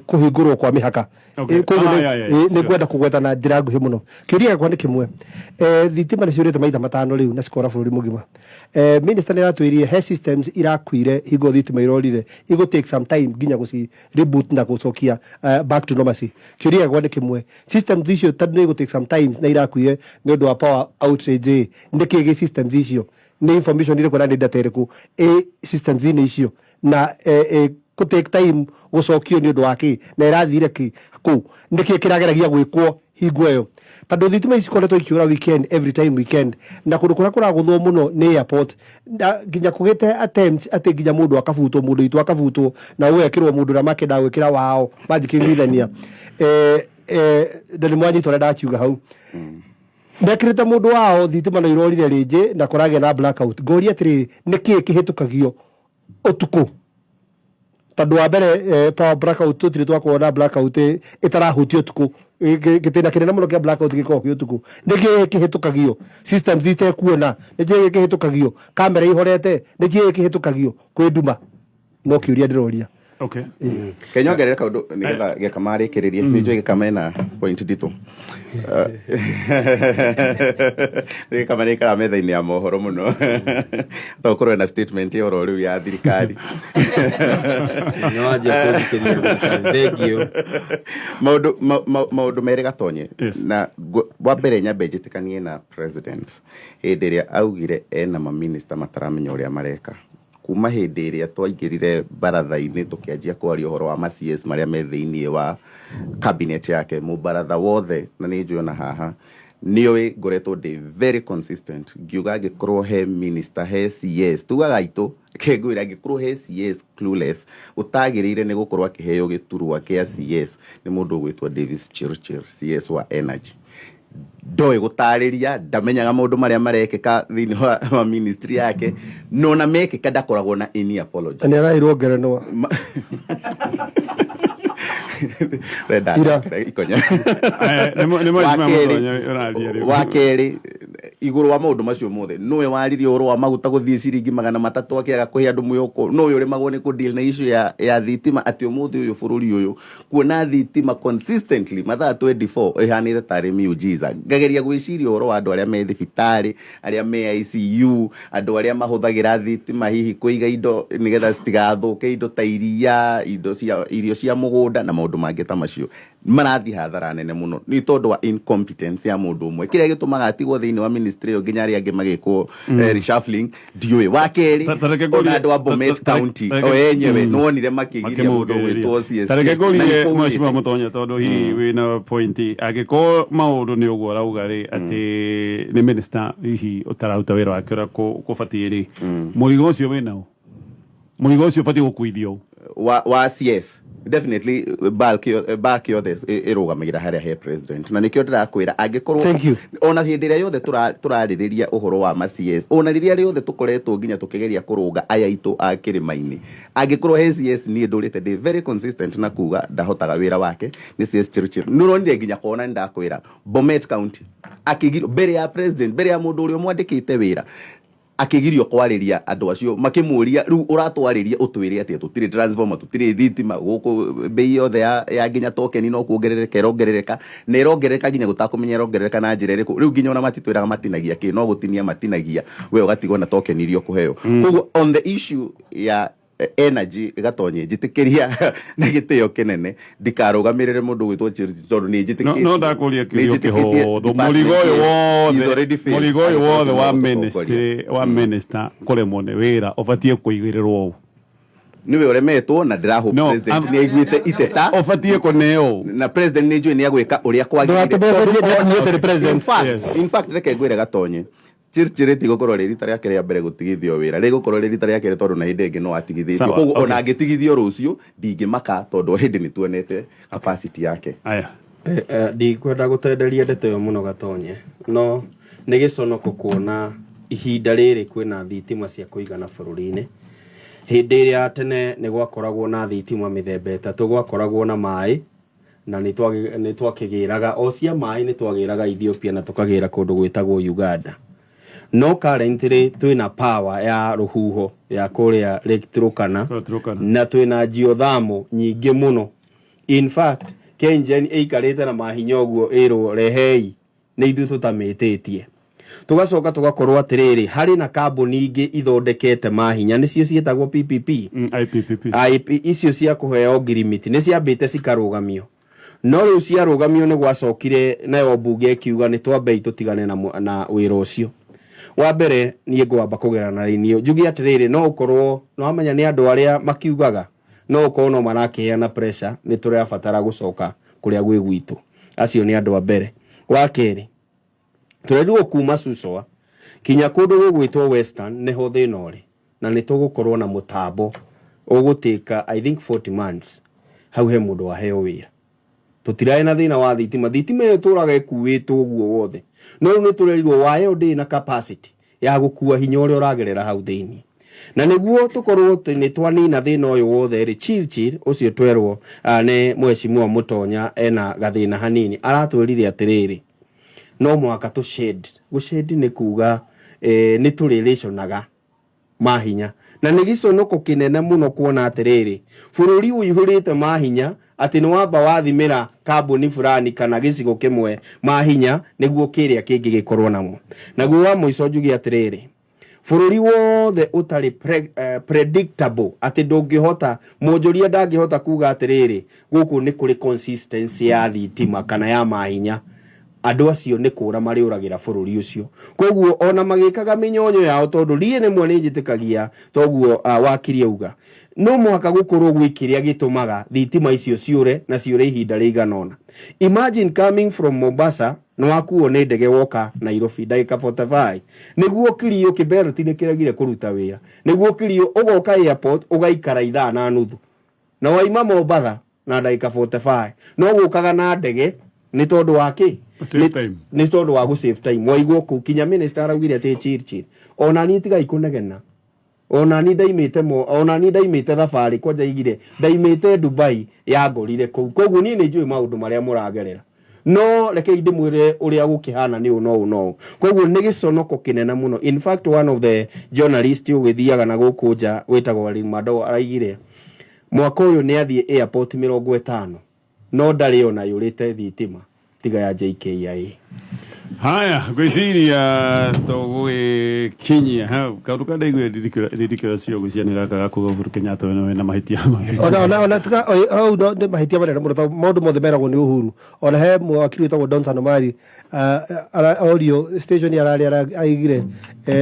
kũhingũrwo kwa mĩhaka. Koguo nĩ ngwenda kũgweta na njĩra nguhĩ mũno. Kĩũria gĩakwa nĩ kĩmwe. Thitima nĩ ciũrĩte maita matano rĩu na cikora bũrũri mũgima. Minister nĩ aratwĩrire he systems irakuire hingo thitima irorire, igũ take some time nginya gũci reboot na gũcokia back to normalcy. Kĩũria gĩakwa nĩ kĩmwe: systems icio, tondũ nĩ igũ take some time na irakuire nĩ ũndũ wa power outage, nĩ kĩ gĩ systems icio? Nĩ information ĩrĩkũ na nĩ data ĩrĩkũ ĩ systems-inĩ icio, na kũ take time gũcokio nĩ ũndũ wa kĩ, na ĩrathire kĩ kũu? Nĩ kĩ kĩrageragia gwĩkwo hingo ĩyo? Tondũ thitima ici cikoretwo ikiũra weekend, every time weekend, na kũndũ kũrĩa kũragũthwo mũno nĩ airport, na nginya kũgĩte attempts atĩ nginya mũndũ akabutwo, mũndũ witũ akabutwo na ũgekĩrwo mũndũ ũrĩa makĩendaga gwĩkĩra wao manjikĩiguithania. Na nĩ mwanyita ũrĩa ndakiuga hau, mekĩrĩte mũndũ wao, thitima no irorire rĩngĩ na kũragĩa na blackout. Ngũria atĩrĩrĩ, nĩ kĩĩ kĩhĩtũkagio ũtukũ? Tondũ wa mbere, power blackout tũtirĩ twakorwo na blackout ĩtarahutia ũtukũ. Gĩtĩna kĩnene mũno kĩa blackout gĩkoragwo kĩ ũtukũ. Nĩ kĩĩ kĩhĩtũkagio systems itekuona? Nĩ kĩĩ kĩhĩtũkagio kamera ihorete? Nĩ kĩĩ kĩhĩtũkagio kwĩ nduma? No kĩũria ndĩroria. Kenyongerere kaundu nigetha gĩka marĩkĩrĩrie. Nĩ njũĩ gĩka mena point nditũ. Gĩka nĩ ikaraga metha-inĩ ya mohoro mũno, to ũkorwo na statement ya oro rĩu ya thirikari. Nĩ wanjia kũthikĩria thirikari, thank you. Maũndũ merĩ, Gatonye. Na wa mbere, nyambe njĩtĩkanie na president hĩndĩ ĩrĩa augire ena maminista mataramenya ũrĩa mareka. Kuma hĩndĩ ĩrĩa twaingĩrire baratha-inĩ tũkĩanjia kwaria ũhoro wa ma CS marĩa me thĩiniĩ wa cabinet yake, mũbaratha wothe, na nĩ njũĩ ona haha nĩũĩ ngoretwo ndĩ very consistent ngiuga angĩkorwo he minister, he CS, tugaga itũ kengwĩra, angĩkorwo he CS clueless ũtagĩrĩire nĩ gũkorwo akĩheo gĩturwa kĩa CS, nĩ mũndũ ũgwĩtwo Davis Chirchir, CS wa energy. Ndoĩ gũtarĩria, ndamenyaga maũndũ marĩa marekĩka thĩinĩ wa ministry yake, no na mekĩka ndakoragwo na any apology. Na nĩ araheirwo ngerenwa. Renda Ira. ikonya. Eh, nĩ Wa mheshimiwa kerĩ- Mũtonya ũraria rĩu. wa kerĩ, igũrũ wa maũndũ macio mothe, nũwe waririe ũhoro wa maguta gũthiĩ ciringi 300 akĩaga kũhe andũ mwĩhoko? Nũwe ũremagwo nĩ kũdeal na issue ya thitima, atĩ ũmũthĩ ũyũ bũrũri ũyũ kuona thitima consistently mathaa 24 ĩhanĩte tarĩ miujiza? Ngageria gwĩciria ũhoro wa andũ arĩa me thibitarĩ, arĩa me ICU, andũ arĩa mahũthagĩra thitima hihi kũiga indo nĩgetha citigathũke, indo ta iria, indo cia irio cia mũgũnda na maũndũ mangĩ ta macio, marathiĩ hathara nene mũno nĩ tondũ wa incompetence ya mũndũ ũmwe. Kĩrĩa gĩtũmaga atigwo thĩinĩ wa ministry ĩyo nginya arĩa angĩ magĩkwo reshuffling ndiũĩ. Wa kerĩ, Ta reke ngũrie- ona andũ a Bomet County o enyewe nĩwonire makĩgiria mũndũ ũgwĩtwo CS Tareke na nĩ ngũrie, kũugĩte. mheshimiwa Mũtonya, tondũ hihi wĩna point, angĩkorwo maũndũ nĩ ũguo ũrauga rĩ, atĩ nĩ minister hihi ũtararuta wĩra wake ũrĩa kũbatiĩ rĩ, mũrigo ũcio wĩnao, mũrigo ũcio ũbatiĩ gũkuithio ũ? Wa CS, definitely bulk yothe ĩrũgamagĩra harĩa he president, na nĩkĩo ndĩrakwĩra angĩkorwo Thank you. ona hĩndĩ ĩrĩa yothe tũrarĩrĩria ũhoro wa ma CS, ona rĩrĩa rĩothe tũkoretwo nginya tũkĩgeria kũrũnga aya aitũ a kĩrĩma-inĩ, angĩkorwo he CS niĩ ndũrĩte ndĩ very consistent na kuga ndahotaga wĩra wake, nĩ CS Chirchir. Nĩ ũronire nginya kona nĩ ndakwĩra Bomet County akĩgirio mbere ya president, mbere ya mũndũ ũrĩa ũmwandĩkĩte wĩra, akĩgirio kwarĩria andũ acio makĩmũria, rĩu ũratwarĩria ũtwĩre atĩa? Tũtirĩ transformer, tũtirĩ thitima gũkũ, bei yothe ya nginya tokeni no kuongerereka ĩrongerereka, na ĩrongerereka nginya gũtakũmenya ĩrongerereka na njĩra ĩrĩkũ. Rĩu nginya ona matitwĩraga matinagia kĩ, no gũtinia matinagia, we ũgatigwo na tokeni iria ũkũheo. Koguo on the issue ya energy, Gatonye, njĩtĩkĩria na gĩtĩo kĩnene ndikarũgamĩrĩre mũndũ gwĩtwo Chirchir, tondũ nĩ njĩtĩkĩtie No ndakũria kĩũria nĩ njĩtĩkĩtie kĩhũthũ. department Mũrigo ũyũ ĩyo is wothe, already failed. mũrigo ũyũ wothe wa Angĩkorwo nĩ ministry, wa minister kũremwo nĩ wĩra, ũbatiĩ kũigĩrĩrwo ũ? Nĩwe ũremetwo, na ndĩrahope No, president nĩ aiguĩte iteta. Ũbatiĩ kũneo ũ? Na president nĩ njũĩ nĩ agwĩka ũrĩa kwagĩrĩire. Ndũgatũmbecenjie Tondũ nĩakuĩte nĩ president. Yes. In fact, reke ngwĩre Gatonye, Chirchir rĩtigũkorwo rĩ rita rĩake rĩa mbere gũtigithio wĩra, rĩgũkorwo rĩ rita rĩa kerĩ, tondũ na hĩndĩ ĩngĩ no atigithĩtio. Sawa, Koguo okay. ona angĩtigithio rũciũ ndingĩmaka, tondũ hĩndĩ nĩ tuonete capacity yake. Aya. Ndikwenda gũtenderia ndeto ĩyo mũno, Gatonye, no nĩ gĩconoko kuona ihinda rĩrĩ kwĩna thitima cia kũigana bũrũri-inĩ, hĩndĩ ĩrĩa tene nĩ gwakoragwo na thitima mĩthemba ĩtatũ. Gwakoragwo na maĩ, na nĩ twakĩgĩraga o cia maĩ, nĩ twagĩraga Ethiopia na tũkagĩra kũndũ gwĩtagwo Uganda, no currently twĩna power ya rũhuho ya kũrĩa Lake Turkana, Kũrĩa Turkana. Na twĩna geothermal nyingĩ mũno. In fact, KenGen ĩikarĩte na mahinya ũguo ĩrwo rehei, nĩ ithuĩ tũtamĩtĩtie. Tũgacoka tũgakorwo atĩrĩrĩ, harĩ na kambuni ingĩ ithondekete mahinya, nĩcio ciĩtagwo PPP. IPPP. IP icio cia kũheo ngirimiti nĩ ciambĩte cikarũgamio, no rĩu ciarũgamio nĩ gwacokire nayo mbunge ĩkiuga nĩ twambei tũtigane na wĩra ũcio. Wa mbere, niĩ ngwamba kũgera na raini ĩyo njuge atĩrĩrĩ, no ũkorwo nĩ wamenya nĩ andũ arĩa makiugaga, no ũkorwo no marakĩheana pressure, nĩ tũrabatara gũcoka kũrĩa gwĩ gwitũ. Acio nĩ andũ a mbere. Wa kerĩ, tũrerirwo kuma Suswa kinya kũndũ gũgwĩtwo Western nĩho thĩna ũrĩ, na nĩ tũgũkorwo na mũtambo ũgũtĩka, I think, 40 months. Hau he mũndũ waheo wĩra. Tũtirarĩ na thĩna wa thitima, thitima ĩyo ĩtũraga ĩkuĩtwo ũguo wothe, no rĩu nĩ tũrerirwo waya ĩyo ndĩrĩ na capacity ya gũkua hinya ũrĩa ũragerera hau thĩinĩ. Na nĩguo tũkorwo atĩ nĩ twanina thĩna ũyũ wothe rĩ, Chirchir ũcio twerwo nĩ mheshimiwa Mũtonya ena gathĩna hanini, aratwĩrire atĩrĩrĩ, no mũhaka tũ shed. Gũ shed nĩ kuga nĩ tũrĩrĩconaga mahinya, na nĩ gĩconoko kĩnene mũno kuona atĩrĩrĩ, bũrũri ũihũrĩte mahinya, atĩ nĩ wamba wathimĩra kambuni fulani kana gĩcigo kĩmwe mahinya nĩguo kĩrĩa kĩngĩ gĩkorwo namo. Naguo wa mũico njuge atĩrĩrĩ, bũrũri wothe ũtarĩ predictable, atĩ ndũngĩhota, mwonjoria ndangĩhota kuga atĩrĩrĩ, gũkũ nĩ kũrĩ consistency ya thitima kana ya mahinya, andũ acio nĩ kũra marĩũragĩra bũrũri ũcio. Koguo ona magĩkaga mĩnyonyo yao, tondũ niĩ rĩmwe nĩ njĩtĩkagia toguo wakiri auga, no mũhaka gũkorwo gwĩ kĩrĩa gĩtũmaga thitima icio ciũre na ciũre ihinda rĩigana ũna. Imagine coming from Mombasa, nĩ wakuo nĩ ndege woka Nairobi ndagĩka 45, nĩguo kirio kĩberoti nĩ kĩregire kũruta wĩra, nĩguo kirio ũgoka airport ũgaikara ithaa na nuthu, na waima Mombatha na ndagĩka 45, no gũkaga na ndege nĩ tondũ wa kĩ? Save time. Nĩ tondũ wa gũ save time. Waigwo kũu kinya minister araugire atĩ Chirchir, ona niĩ tigai kũnegena. Onani ndaimĩte mo, onani ndaimĩte thabarĩ kwanja igire ndaimĩte Dubai yangorire kũu. Koguo niĩ nĩ njũĩ maũndũ marĩa mũragerera. No rekei ndĩmwĩre ũrĩa gũkĩhana nĩ ũũ no ũũ no ũũ. Koguo nĩ gĩconoko kĩnene mũno. In fact one of the journalist ũgĩthiaga na gũkũ nja wĩtagwo Aline Madowo araigire mwaka ũyũ nĩ athiĩ airport 50 no ndarĩ ona yũrĩte thitima tiga ya JKIA. Haya, ngwĩciria tũgũgĩkinyia hau. Kaũndũ karĩa ndaiguire ridiculous biũ ngwĩciria nĩ gaka ga kuga Uhuru Kenyatta we nĩwe wĩna mahĩtia. Ona tiga hau no nĩ mahĩtia manene mũno tondũ maũndũ mothe meragwo nĩ Uhuru. Ona he mwakiri wĩtagwo Donson Omari orio station ararĩ aigire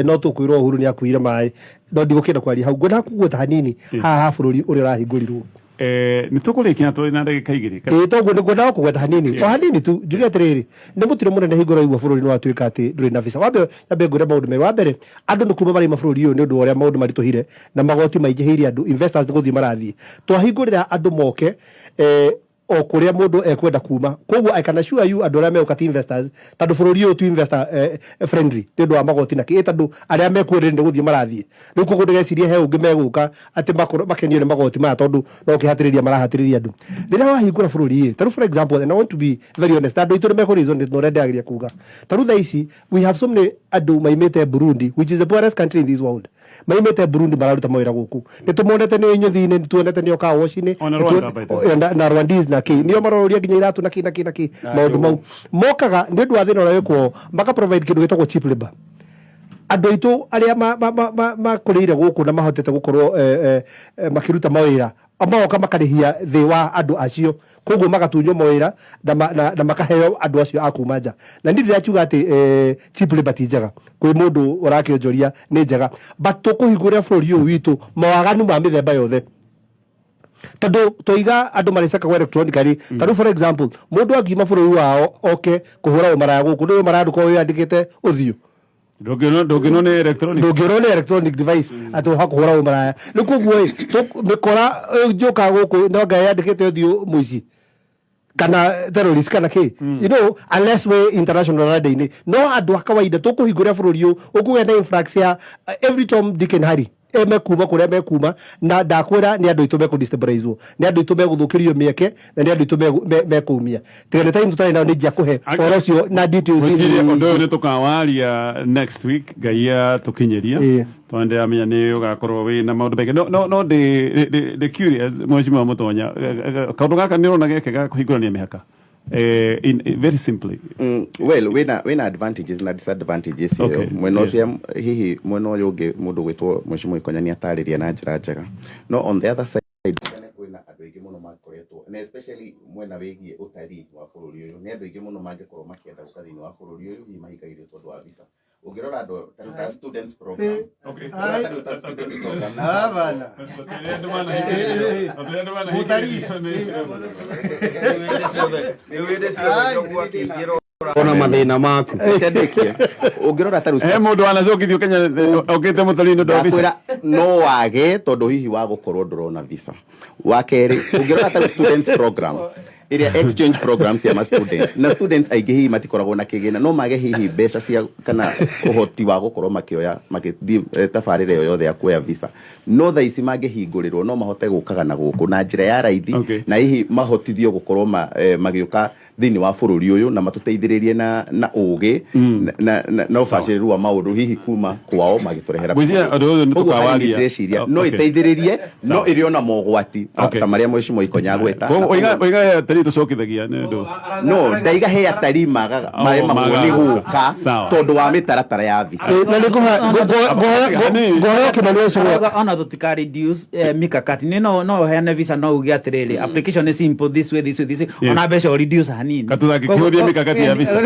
no tũkwĩrwo Uhuru nĩ akuire maĩ no ndigũkĩenda kwaria hau. Ngwendaga kũgweta hanini haha ha bũrũri ũrĩa ũrahingũrirwo. Nä tå kå rä kia tå na ndagä ka igä rä. Ĩĩ toguo nĩ ngwendaga kũgweta hanini o hanini tu njuge atĩrĩrĩ, nĩ mũtino mũnene hingo ũraigua bũrũri nĩ watuĩka atĩ ndũrĩ na visa. Wambe nyambe ngwĩre maũndũ merĩ. Wa mbere, andũ nĩ kuma maraima bũrũri ũyũ nĩ ũndũ wa ũrĩa maũndũ maritũhire na magoti maingĩhĩire andũ, investors nĩ gũthiĩ marathiĩ. Twahingũrĩra andũ moke o kũrĩa mũndũ ekwenda kuma. Koguo I can assure you andũ arĩa megũka ti investors, tondũ bũrũri ũyũ ti investor friendly nĩ ũndũ wa magoti na kĩ, tondũ arĩa mekuo rĩrĩ nĩ gũthiĩ marathiĩ. Rĩu koguo ndĩreciria he ũngĩ megũka atĩ makenio nĩ magoti maya tondũ no kĩhatĩrĩria marahatĩrĩria andũ. Rĩrĩa wahingũra bũrũri ĩ, tarĩu for example, and I want to be very honest, andũ aitũ nĩ mekũ resonate na ũrĩa ndĩrageria kuga. Tarĩu thaa ici we have so many andũ maimĩte Burundi, which is the poorest country in this world. Maimĩte Burundi mararuta mawĩra gũkũ. Nĩ tũmonete nĩ nyũthi-inĩ, nĩ tuonete nĩ car wash-inĩ, Ona Rwanda, by the way. Na Rwandese na kĩ. Nĩo maroria nginya iratũ na kĩ na kĩ na kĩ. Maũndũ mau. Mokaga nĩ ũndũ wa thĩna ũrĩa wĩ kwao, maka provide kĩndũ gĩtagwo cheap labor. Andũ aitũ arĩa makũrĩire gũkũ na mahotete gũkorwo makĩruta mawĩra, magoka makarĩhia thĩ wa andũ acio, koguo magatunywo mawĩra na makaheo andũ acio a kuma nja. Na niĩ ndĩrakiuga atĩ cheap labor ti njega, kwĩ mũndũ ũrakĩonjoria nĩ njega, but tũkũhingũrĩra bũrũri ũyũ witũ mawaganu ma mĩthemba yothe. Tondũ twaiga andũ marĩcekagwo electronically, tarĩu for example mũndũ angiuma bũrũri wao oke kũhũra ũmaraya gũkũ, nĩ ũmaraya ndũkorwo wĩyandĩkĩte ũthiũ. Ndũngĩonwo nĩ electronic. Ndũngĩonwo nĩ electronic device atĩ ũhakũhũra ũmaraya. Rĩu koguo ĩ, mĩkora njũkaga gũkũ no ngai yandĩkĩte ũthiũ mũici kana terrorist kana kĩ, you know, unless we international radar-inĩ. No andũ a kawaida tũkũhingũrĩra bũrũri ũyũ, ũkũgĩa na influx ya every Tom, Dick and Harry mekuma kũrĩa mekuma, na ndakwĩra nĩ andũ aitũ mekũdestabilizwo, nĩ andũ aitũ megũthũkĩrio mĩeke, na nĩ andũ aitũ mekũumia. Tiga nĩ time tũtarĩ nayo, nĩ njia kũhe ũhoro ũcio na details. Ngwĩciria ũndũ ũyũ nĩ tũkawaria next week, Ngai atũkinyĩria. Tondũ ndĩramenya nĩ ũgakorwo wĩ na maũndũ maingĩ. No ndĩ curious, Mheshimiwa Mũtonya, kaũndũ gaka nĩ ũrona geke ga kũhingũrania mĩhaka in very simply? Well, wĩna advantages na disadvantages ĩyo. Mwena ũcio hihi mwena ũyũ ũngĩ mũndũ gwĩtwo Mheshimiwa Ikonya nĩ atarĩria na njĩra njega, no on the other side kwĩna andũ aingĩ mũno makoretwo, na especially mwena wĩgiĩ ũtarii wa bũrũri ũyũ, nĩ andũ aingĩ mũno mangĩkorwo makĩenda gũka thĩinĩ wa bũrũri ũyũ, hihi mahingagĩrio tondũ wa visa. Ũngĩrora andũ ta rĩu ta students program. Ũngĩrora ta rĩu ta students program na Hapana. Mũtarii. Ona mathĩna maku. Reke ndĩkie. Ũngĩrora ta rĩu He mũndũ wanacokithio Kenya okĩte mũtarii nĩ ũndũ wa visa? Ndakwĩra no wage tondũ hihi wa gũkorwo ndũrona visa. Wa kerĩ, ũngĩrora ta rĩu students program ĩrĩa exchange program cia ma students, na students aingĩ hihi matikoragwo na kĩgĩna, no mage hihi mbeca cia kana ũhoti wa gũkorwo makĩoya magĩthiĩ tabarĩra ĩyo yothe ya kuoya visa, no thaa ici mangĩhingũrĩrwo no mahote gũkaga na gũkũ na njĩra ya raithi, na hihi mahotithio gũkorwo magĩũka thĩinĩ wa bũrũri ũyũ na matũteithĩrĩrie na ũgĩ na ũbacĩrĩru wa maũndũ hihi kuma kwao magĩtũrehera. Ngwĩciria ũndũ ũyũ nĩ Koguo harĩ niĩ tũkawaria. ndĩreciria no ĩteithĩrĩrie, no ĩrĩ ona mogwati ta marĩa Mheshimiwa Ikonya agweta. Koguo oiga he atarii tũcokithagia nĩ ũndũ No ndaiga he atarii magaga Oh, maremagwo nĩ magaga. gũka tondũ wa mĩtaratara ya visa. Na nĩ ngũheo kĩmani ũcio. Arauga ona tũtika reduce mikakati nĩ no ũheane visa, no uge atĩrĩrĩ, application is simple this way, this way, this way, ona mbeca ũ reduce hanini. Katũthangĩkĩhũthia mikakati ya visa.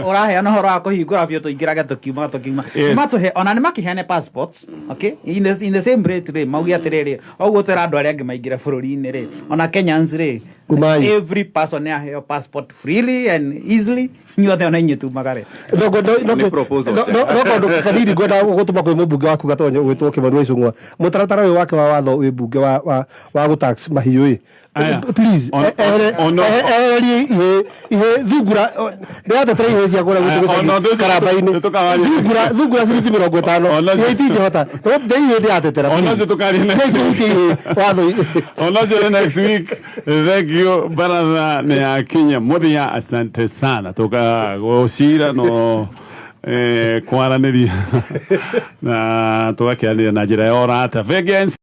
Ũraheana ũhoro wa kũhingũra biũ, tũingĩrage tũkiumaga tũkiuma. Matũhe ona nĩ makĩheane passports, okay, in the same rate rĩ, mauge atĩrĩrĩ, oguo twĩra andũ arĩa angĩ maingĩre bũrũri-inĩ rĩ, ona Kenyans rĩ. Umai. Every person nĩ aheo passport freely and easily, inyuothe ona inyuĩ tumagare. Nĩ proposal No kaũndũ kanini ngwenda gũtũma kwĩ mũmbunge waku Gatonyo ũgwĩtwo Kĩmani wa Icũng'wa, mũtaratara ũyũ wake wa watho wĩ mbunge wa gũtax mahiũ ĩ. Aya. Please, ehererie ihe thungura, ndĩratetera ihe cia kũrĩa Aya, gwitũ ona ũndũ gĩcagi ũcio karamba-inĩ. nĩtũkawaria. Thungura ciringi 50. Ona Ihe itingĩhota ndĩ ihe ndĩratetera. Ona ũcio tũkaria next Nĩngũhutia ihe watho. Onacio nĩ next week. Thank you. Baratha nĩ yakinya mũthia. Asante sana. Tũkagũcira no kwaranĩria na tũgakĩaranĩria na njĩra ya ũrata. Thank you.